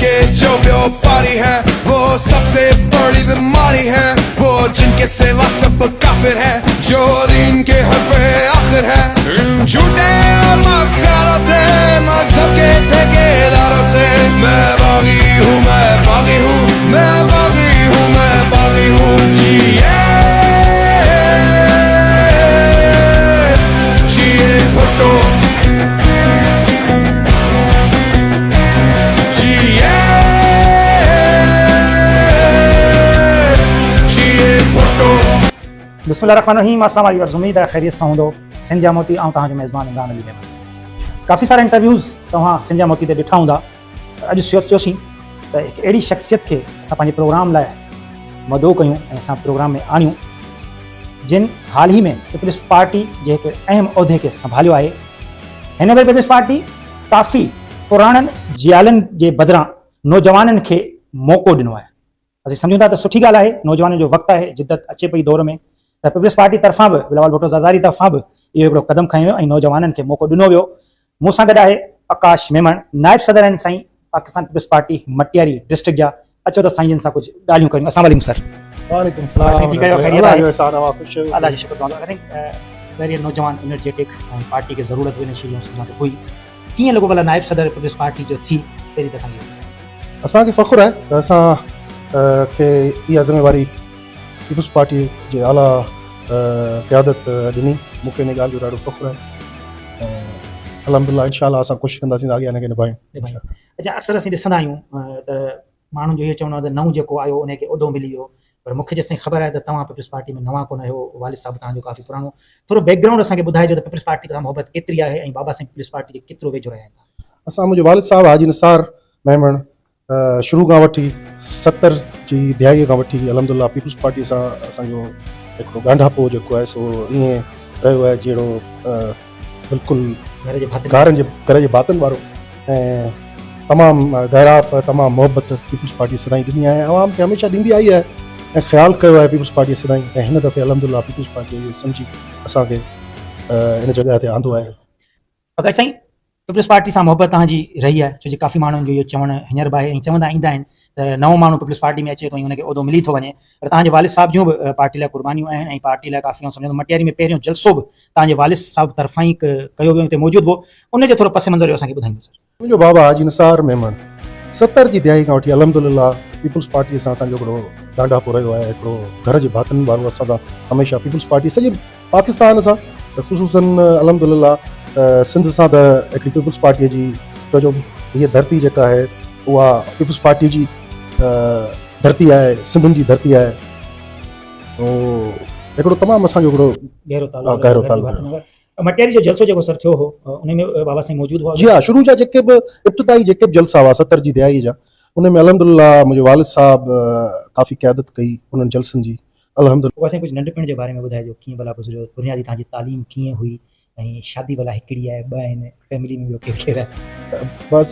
के जो व्यापारी है, वो सबसे बड़ी बीमारी है। वो जिनके सिवा सब काफिर है, जो दीन के हरफे आखिर है। इन झूठे और मक्कारों से, मजहब के ठेकेदारों से मैं बागी हूँ, मैं बागी हूँ, मैं बागी हूँ, मैं बागी हूँ। जिए जिए भुट्टो, जिए जिए भुट्टो। بسم الله الرحمن الرحيم اسلام عليڪم ورز اميد آهي خيريت سان هوندو سنڌ جا موتي آئون توهان جو ميزبان عمران علي ميمڻ ڪافي سارا انٽرويوز توهان سنڌ جا موتي تي ڏٺا هوندا اڄ سوچيوسين ته هڪ اهڙي شخصيت کي اسان پنهنجي پروگرام لاء مدعو ڪيون ۽ اسان پروگرام ۾ آڻيون جن حال ئي ۾ پيپلز پارٽي جي هڪ اهم عهدي کي سنڀاليو آهي. هن ڀيري پيپلز پارٽي ڪافي پراڻن جيالن جي بدران نوجوانن کي موقعو ڏنو آهي. اسين سمجهون ٿا ته سٺي ڳالهه آهي، نوجوانن جو وقت آهي، جدت اچي پئي دور ۾ ته پيپلز پارٽي طرفان به بلاول ڀٽو زرداري طرفان به اهو هڪڙو قدم کنيو ويو ۽ نوجوانن کي موقعو ڏنو ويو. مون سان گڏ آهي آڪاش ميمڻ نائب صدر آهن سائين Pakistan peoples party Matiari district جا اچو ته سائين جن سان ڪجهه ڳالهيون ڪريون اسلام عليڪم سر. وعليڪم السلام سائين ٺيڪ آهيو خيريت الله آهي جو احسان اوهان خوش آهيو الله جو شڪر دعا ڪرين ذريعي نوجوان انرجيٽڪ ۽ پارٽي کي ضرورت به ان شي جي سمجهان ته هئي ڪيئن لڳو ڀلا نائب صدر پيپلز پارٽي جو ٿي پهرين دفعا اسان کي فخر آهي ته اسان کي اها ذميواري پيپلز پارٽي جي اعليٰ قيادت ڏني مون کي ان ڳالهه جو ڏاڍو فخر آهي ۽ الحمد لله انشاء الله اسان ڪوشش ڪنداسين ته اڳيان ان کي نڀايون. اڇا اڪثر اسين ڏسندا آهيون ته ماڻهن جو اهو چوڻ آهي ته نئون جيڪو آيو ان کي عهدو ملي ويو پر مون کي جيستائين خبر آهي ته توهان پيپلز پارٽي ۾ نوان ڪونه آهيو والد صاحب توهان جو ڪافي پراڻو ٿورو بيڪ گرائونڊ اسان کي ٻڌائجو ته پيپلز پارٽي سان محبت ڪيتري آهي ۽ بابا سائين پيپلز پارٽي جي ڪيترو ويجهو رهيا آهن. اسان منهنجو والد صاحب حاجي نثار ميمڻ شروع کان وٺي 70 جي دهائي کان وٺي الحمد لله پيپلز پارٽي سان اسان جو هڪڙو ڳانڍاپو جيڪو آهي سو ائين رهيو آهي جهڙو بلڪل گهرن جي گهر جي ڀاتن وارو ۽ تمام گهرائپ تمام محبت پيپلز پارٽي سدائين ڏني آهي عوام کي هميشه ڏيندي آئي آهي ۽ خيال ڪيو آهي پيپلز پارٽي سدائين ۽ هن دفعي الحمد لله پيپلز پارٽي اهو سمجهي اسان کي هن جڳهه تي آندو آهي. اگر سائين پيپلز پارٽي سان محبت توهان جي رهي آهي ڇو جو ڪافي ماڻهن جو اهو چوڻ هينئر به آهي ۽ چوندا ايندا آهن ته نئون ماڻهو پيپلز پارٽي ۾ اچي ٿو ۽ ان کي عهدو ملي ٿو وڃي پر توهان جي والد صاحب جون به پارٽي لاء قربانيون آهن ۽ پارٽي لاء ڪافي آئون سمجهان ٿو مٽياري ۾ پهريون جلسو به توهان جي والد صاحب طرفان ئي ڪيو ويو اتي موجود هو ان جو ٿورو پس منظر اسان کي ٻڌائيندو سر. منهنجو بابا حاجي نثار ميمڻ 70 جي دهائي کان وٺي الحمد لله پيپلز پارٽي سان اسان جو هڪڙو ڳانڍاپو رهيو آهي هڪڙو گهر جي ڀاتين وارو اسان سان هميشه پيپلز پارٽي سڄي پاڪستان سان ته خصوصاً الحمد لله سنڌ سان ته هڪڙي پيپلز پارٽيء جي ڇو جو هيء ڌرتي جيڪا آهي اها پيپلز پارٽيء جي ڌرتي آهي سنڌين جي ڌرتي آهي تو هڪڙو تمام اسان جو هڪڙو گهرو تعلق گهرو تعلق مٽياري جو جلسو جيڪو سر ٿيو هو ان ۾ بابا سائين موجود هئا جي ها شروع جا جيڪي به ابتدائي جيڪي به جلسا هئا 70 جي دهائي جا ان ۾ الحمد لله منهنجي والد صاحب ڪافي قيادت ڪئي انهن جلسن جي الحمد. پوء سائين ڪجهه ننڍپڻ جي باري ۾ ٻڌائجو ڪيئن ڀلا گذريو بنيادي توهان جي تعليم ڪيئن هئي ۽ شادي ڀلا هڪڙي آهي ٻه آهن فيملي ۾ ٻيو ڪير ڪير آهي. بس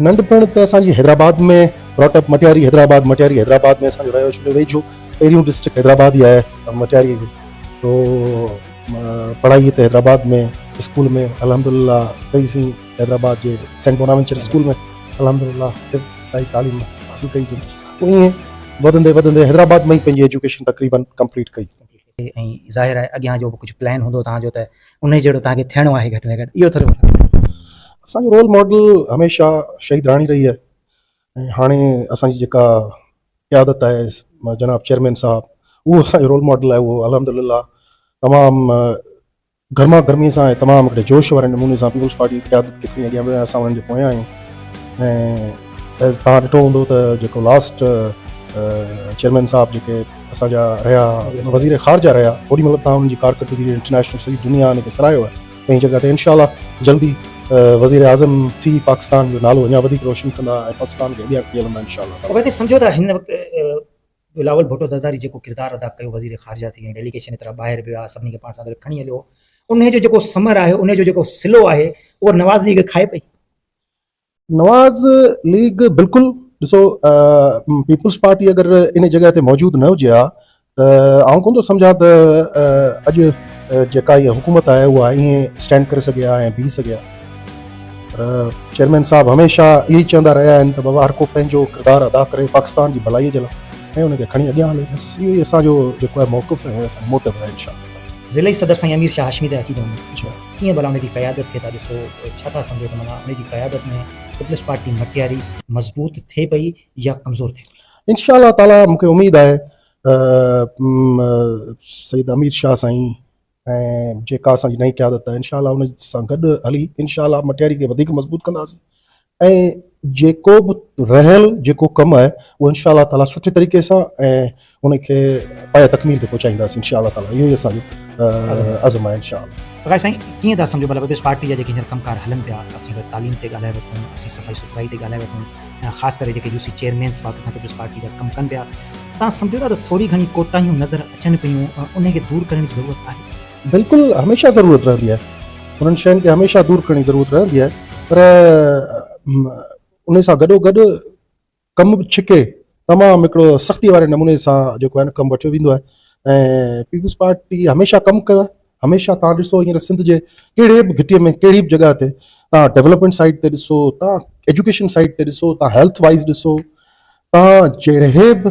ننڍپڻ ته اسان جي Hyderabad ۾ brought up Matiari Hyderabad Matiari Hyderabad ۾ اسان جو رهيو ڇو جو ويجهو پهريون ڊسٽرڪٽ حيدرآباد ئي آهي مٽياري جي تو پڙهائي ته حيدرآباد ۾ اسڪول ۾ الحمد لله ڪئي سين حيدرآباد جي سينٽ بوناوينچر اسڪول ۾ الحمد لله ابتدائي تعليم حاصل ڪئي سين پوء ائين وڌندي وڌندي حيدرآباد ۾ ئي پنهنجي ايجوڪيشن تقريبن ڪمپليٽ ڪئي. ۽ ظاهر آهي اڳيان جو به ڪجهه پلان هوندو توهان جو ته انهي جهڙو توهان کي ٿيڻو آهي گهٽ ۾ گهٽ اهو ٿورو اسان جو رول ماڊل هميشه شهيد راڻي رهي آهي ۽ هاڻي اسان جي جيڪا قيادت آهي جناب چيئرمين صاحب اهو اسان جو رول ماڊل آهي اهو الحمد لله تمام گرما گرمي سان ۽ تمام هڪڙي جوش واري نموني سان پيپلز پارٽي جي قيادت کي کڻي اڳيان ويو ۽ اسان انهن جي پويان آهيون ۽ ايز توهان ڏٺو هوندو ته جيڪو لاسٽ چيئرمين صاحب جيڪي اسان جا رهيا وزير خارجه رهيا اوڏي مهل توهان انهن جي ڪارڪردگي انٽرنيشنل سڄي دنيا ان کي سراهيو آهي پنهنجي جڳهه تي انشاء الله جلدي وزير اعظم ٿي پاڪستان جو نالو اڃا وڌيڪ روشن ڪندا ۽ پاڪستان کي اڳيان کڻي هلندا انشاء الله. سمجهو ته هن وقت بلاول ڀٽو زرداري جيڪو ڪردار ادا ڪيو وزير خارجه ٿي ۽ ڊيليگيشن ايترا ٻاهر به ويا سڀني کي پاڻ سان گڏ کڻي هليو انهي جو جيڪو ثمر آهي انهي جو جيڪو صلو آهي اهو نواز ليگ کائي پئي. نواز ليگ بلڪل ڏسو پيپلز پارٽي اگر ان جڳهه تي موجود نه هجي ها ته آئون ڪونه ٿو سمجهان ته اڄ جيڪا هي حڪومت آهي اها ائين اسٽينڊ ڪري سگهي ها ۽ بيهي سگهي ها. پر چيئرمين صاحب هميشه اهو ئي چوندا رهيا آهن ته بابا هر ڪو پنهنجو ڪردار ادا ڪري پاڪستان جي ڀلائي جي لاء ۽ ان کي کڻي اڳيان هلي بس اهو ئي اسان جو جيڪو آهي موقف ۽ اسان جو موٽو آهي انشاء الله. ضلعي صدر سائين امير شاهه هاشمي تي اچي ٿو وڃي ڪيئن ڀلا ان جي قيادت کي ٿا ڏسو ڇا ٿا سمجهو ته معنيٰ ان جي قيادت ۾ پيپلز پارٽي مٽياري مضبوط ٿئي پئي يا ڪمزور ٿئي پئي؟ انشاء الله تعالي مون کي اميد آهي ته سيد امير شاهه سائين ۽ جيڪا اسان جي نئين قيادت آهي انشاء الله ان سان گڏ هلي انشاء الله مٽياري کي وڌيڪ مضبوط ڪنداسين ۽ جيڪو به رهيل جيڪو ڪم آهي اهو انشاء الله تعالي سٺي طريقي سان ۽ ان کي پايه تڪميل تي پهچائينداسين انشاء الله تعالي اهو ئي اسان جو عزم آهي انشاء الله. بقائي سائين ڪيئن ٿا سمجهو ڀلا پيپلز پارٽي جا جيڪي هينئر ڪم ڪار هلن پيا اسين اگر تعليم تي ڳالهائي وٺون اسين صفائي سٿرائي تي ڳالهائي وٺون ۽ خاص ڪري جيڪي يوسي چيئرمينس پاڪستان پيپلز پارٽي جا ڪم ڪن پيا تان سمجهو ٿا ته ٿوري گهڻي ڪوتاهيون نظر اچن پيون انهي کي دور ڪرڻ جي ضرورت آهي. بلڪل هميشه ضرورت رهندي آهي انهن شين کي هميشه دور ڪرڻ جي ضرورت رهندي آهي پر انهي سان گڏو گڏ ڪم به ڇڪي تمام هڪڙو سختي واري نموني سان جيڪو آهي نه ڪم وٺيو ويندو آهي ۽ پيپلز پارٽي هميشه ڪم ڪيو آهي هميشه توهان ڏسو هينئر سنڌ جي ڪهڙي به گهٽي ۾ ڪهڙي به جڳهه تي توهان ڊولپمينٽ سائيڊ تي ڏسو توهان ايجوڪيشن سائيڊ تي ڏسو توهان هيلٿ وائز ڏسو توهان جهڙي به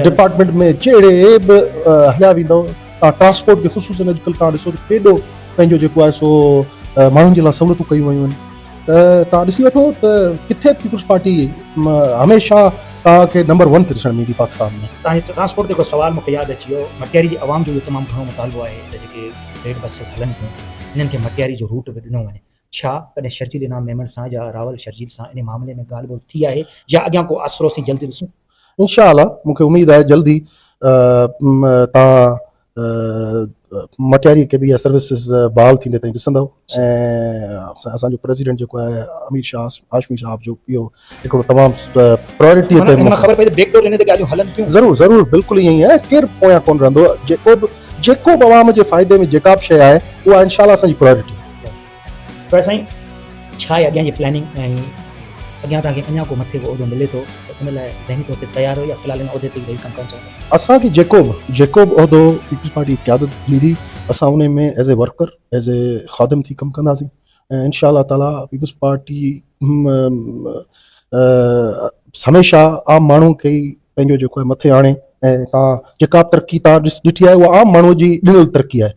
ڊپارٽمينٽ ۾ جهڙي به هليا ويندو توهان ٽرانسپورٽ کي خصوصن اڄڪلهه توهان ڏسو ته ڪيڏو پنهنجو جيڪو آهي سو ماڻهن جي لاء سهولتون ڪيون ويون آهن ته توهان ڏسي وٺو ته ڪٿي پيپلز پارٽي هميشه توهان کي نمبر ون تي ڏسڻ ۾ ايندي پاڪستان ۾. توهان جي ٽرانسپورٽ تي هڪڙو سوال مون کي ياد اچي ويو، مٽياري جي عوام جو اهو تمام گهڻو مطالبو آهي ته جيڪي ريڊ بسز هلن پيون انهن کي مٽياري جو روٽ به ڏنو وڃي، ڇا ڪڏهن شرجيل انعام ميمڻ سان يا راول شرجيل سان انهي معاملي ۾ ڳالهه ٻولهه ٿي آهي يا اڳيان ڪو آسرو اسين جلد ڏسون؟ انشاء الله مون کي اميد آهي جلد ئي توهان مٽياري کي به اها سروسز بحال ٿيندي تائين ڏسندؤ ۽ اسان جو پريزيڊنٽ جيڪو آهي امير شاهه هاشمي صاحب جو اهو هڪڙو تمام پرائرٽي تي خبر پئي ته بيڪ ڊور ان تي ڳالهيون هلن ٿيون ضرور ضرور بلڪل ائين ئي آهي ڪير پويان ڪونه رهندو جيڪو به جيڪو به عوام جي فائدي ۾ جيڪا به شيء آهي اها انشاء الله اسان جي پرائرٽي آهي پر سائين ڇا آهي اڳيان جي پلاننگ ۽ اڳيان توهان کي اڃا ڪو مٿي ڪو عهدو ملي ٿو ته ان لاء ذهني طور تي تيار آهيو يا في الحال ان عهدي تي ئي رهي ڪم ڪرڻ چاهيندا؟ اسان کي جيڪو به جيڪو به عهدو پيپلز پارٽي جي قيادت ڏيندي اسان انهي ۾ as a worker as a خادم ٿي ڪم ڪنداسين ۽ انشاء الله تعالي پيپلز پارٽي هميشه عام ماڻهو کي ئي پنهنجو جيڪو آهي مٿي آڻي ۽ تان جيڪا به ترقي تان ڏٺي آهي اها عام ماڻهو جي ڏنل ترقي آهي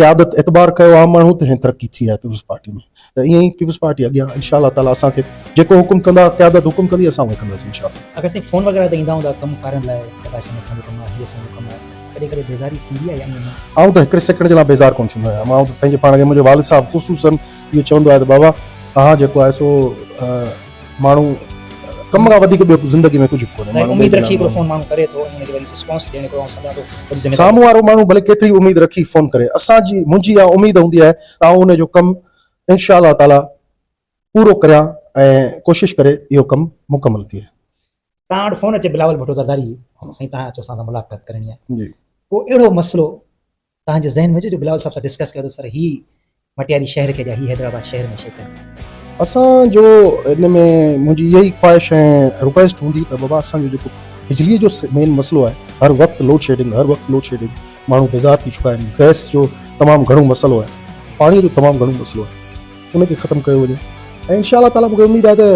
قيادت اعتبار ڪيو عام ماڻهو ته هين ترقي ٿي آهي پيپلز پارٽي ۾ ته ائين ئي پيپلز پارٽي اڳيان انشاء الله تعالي اسان کي جيڪو حڪم ڪندا قيادت حڪم ڪندي اسان اهو ڪنداسين انشاء الله. اگر سائين فون وغيره ته ايندا هوندا ڪم ڪارن لاء ته ڀائي سائين اسان جو ڪم آهي هي اسان جو ڪم آهي ڪڏهن ڪڏهن بيزاري ٿيندي آهي يا ائين نه؟ آئون ته هڪڙي سيڪنڊ جي لاء بيزار ڪونه ٿيندو آهيان آئون ته پنهنجي پاڻ کي منهنجو والد صاحب خصوصن اهو چوندو آهي ته بابا توهان جيڪو آهي سو ماڻهو ڪم کان وڌيڪ ٻيو زندگي ۾ ڪجهه به ڪونهي ماڻهو اميد رکي هڪڙو فون ماڻهو ڪري ٿو ۽ ان کي وري رسپانس ڏيڻ هڪڙو آئون سمجهان ٿو وڏي ذميواري سامهون وارو ماڻهو ڀلي ڪيتري اميد رکي فون ڪري اسان جي منهنجي اها اميد هوندي آهي ته آئون ان جو ڪم انشاء الله تعالي پورو ڪريان ۽ ڪوشش ڪري اهو ڪم مڪمل ٿئي. توهان وٽ فون اچي بلاول ڀٽو زرداري جي سائين توهان اچو اسان سان ملاقات ڪرڻي آهي جي ڪو اهڙو مسئلو توهان جي ذهن ۾ اچي جو بلاول صاحب سان ڊسڪس ڪيو ته سر هي مٽياري شهر کي جا هي حيدرآباد شهر ۾ شي ڪن. اسان جو ان ۾ منهنجي اها ئي خواهش ۽ رڪويسٽ هوندي ته بابا اسان جو جيڪو بجلي جو مين مسئلو آهي هر وقت لوڊ شيڊنگ هر وقت لوڊ شيڊنگ ماڻهو بيزار ٿي چڪا آهن گئس جو تمام گهڻو مسئلو آهي پاڻي جو تمام گهڻو مسئلو آهي ان کي ختم ڪيو وڃي ۽ انشاء الله تعالي مونکي اميد آهي ته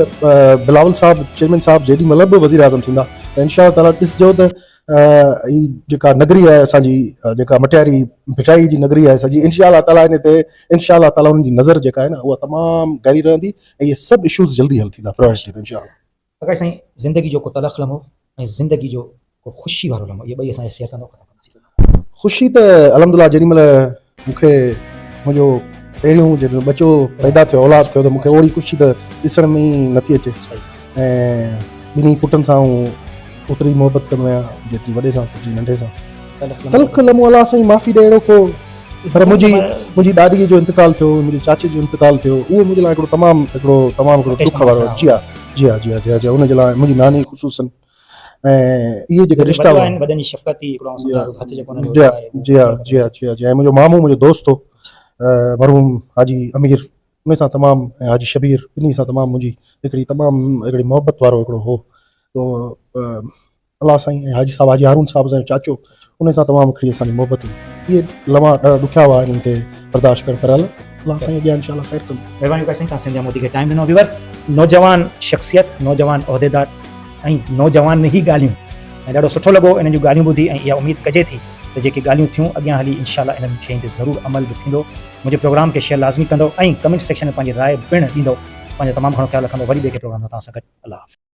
بلاول صاحب چيئرمين صاحب جيڏي مهل به وزير اعظم ٿيندا ته انشاء الله تعالي ڏسجو ته هي جيڪا نگري آهي اسان جي جيڪا مٽياري ڀٽائي جي نگري آهي سڄي انشاء الله تعالي ان تي انشاء الله تعالي انهن جي نظر جيڪا آهي نه اها تمام گهري رهندي ۽ اهي سڀ اشوز جلدي حل ٿيندا پرائرٽي تي انشاء الله. پرڪاش سائين زندگي جو ڪو تلخ لمحو ۽ زندگي جو ڪو خوشي وارو لمحو اهي ٻئي اسان جا شيئر ڪندو ختم ڪنداسين. خوشي ته الحمد لله جيڏي مهل مون کي منهنجو پهريون جڏهن ٻچو پيدا ٿيو اولاد ٿيو ته مون کي اوڙي خوشي ته ڏسڻ ۾ ئي نٿي اچي ۽ ٻنهي پٽن سان آئون اوتري محبت ڪندو آهيان جيتري وڏي سان تيتري ننڍي سان تلخ لمحو الله سائين معافي ڏي اهڙو ڪو پر منهنجي منهنجي ڏاڏي جو انتقال ٿيو منهنجي چاچي جو انتقال ٿيو اهو منهنجي لاء هڪڙو تمام هڪڙو تمام هڪڙو ڏک وارو جي ها جي ها جي ها جي ها جي ها ان جي لاء منهنجي ناني خصوصن ۽ اهي جيڪي رشتا هئا وڏن جي شفقت ئي هڪڙو هٿ جيڪو انهن جو جي جي ها جي ها جي ها جي ۽ منهنجو مامو منهنجو دوست هو مرحوم حاجي امير ان سان تمام ۽ حاجي شبير ٻنهي سان تمام منهنجي هڪڙي تمام هڪڙي محبت وارو هڪڙو هو تو الله سائين ۽ حاجي صاحب حاجي هارون صاحب اسان جو چاچو ان سان تمام هڪڙي اسان جي محبت هئي اهي لمحا ڏاڍا ڏکيا هئا انهن کي برداشت ڪرڻ پر الله الله سائين اڳيان انشاء الله خير ڪندو. مهرباني وقار سائين توهان سنڌيا مودي کي ٽائيم ڏنو. ويورس نوجوان شخصيت نوجوان عهديدار ۽ نوجوان ئي ڳالهيون ۽ ڏاڍو سٺو لڳو انهن جون ڳالهيون ٻڌي ۽ اها اميد ڪجي ٿي ته جيڪي ڳالهيون ٿيون اڳيان هلي انشاء الله انهن شين تي ضرور عمل به ٿيندو منهنجي پروگرام کي شيئر لازمي ڪندو ۽ ڪمينٽ سيڪشن ۾ پنهنجي راء پڻ ڏيندو پنهنجو تمام گهڻو خيال رکندو وري ٻئي ڪنهن پروگرام سان توهان سان گڏ الله حافظ.